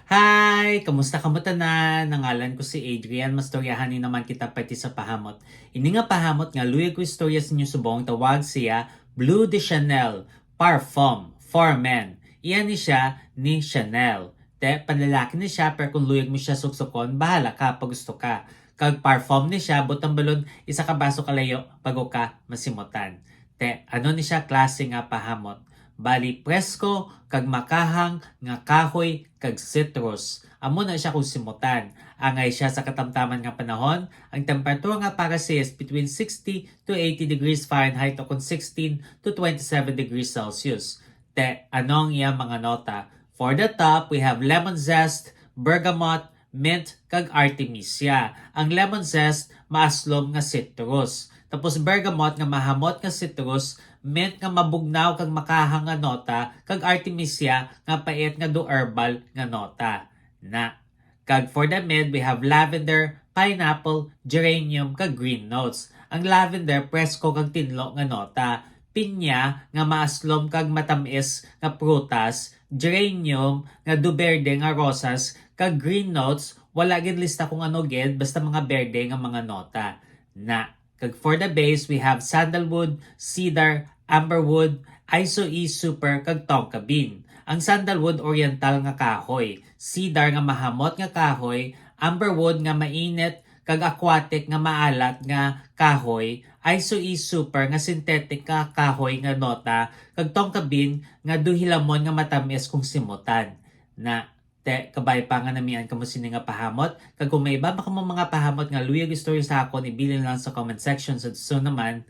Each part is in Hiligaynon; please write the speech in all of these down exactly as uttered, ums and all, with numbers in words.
Hi! Kamusta kamo tanan? Ang ngalan ko si Adrian. Mastoryahan ni naman kita parte sa pahamot. Ini nga pahamot nga luyag ko istorya sa inyo subong tawag siya Bleu de Chanel Parfum for Men. Iya ni siya ni Chanel. Te, panlalaki ni siya, pero kung luyag mo siya suksukon, bahala ka pag gusto ka. Kag parfum ni siya, butang balon, isa ka baso kalayo, bago ka masimutan. Te, ano ni siya klase nga pahamot? Bali, presko kag makahang nga kahoy kag citrus. Amo na siya kung simutan. Angay siya sa katamtaman nga panahon, ang temperatura nga para siya is between sixty to eighty degrees Fahrenheit o kon sixteen to twenty-seven degrees Celsius. Te, ano ang iyang mga nota? For the top, we have lemon zest, bergamot, mint, kag artemisia. Ang lemon zest, maaslom nga citrus. Tapos bergamot nga mahamot nga citrus, mint nga mabugnaw kag makahang nga nota, kag artemisia nga pait nga do herbal nga nota. Na. Kag for the mid, we have lavender, pineapple, geranium, kag green notes. Ang lavender, presko kag tinlo nga nota. Pinya nga maaslom kag matamis nga prutas, geranium nga do berde nga rosas, kag green notes, wala gid lista kung ano gid, basta mga berde nga mga nota. Na. Kag for the base, we have sandalwood, cedar, amberwood, isoe super, kag tonka bean. Ang sandalwood, oriental nga kahoy, cedar nga mahamot nga kahoy, amberwood nga mainit, kag aquatic nga maalat nga kahoy, isoe super nga synthetic nga kahoy nga nota, kag tonka bean nga do hilamon nga matamis kung simutan. Na, te, kabay pa nga namian kamo sini nga pahamot, kag kung may iba pa kamo mga pahamot nga luyag istorya sa akon, ibilin lang sa comment section. Sa sunod naman,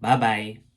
bye-bye!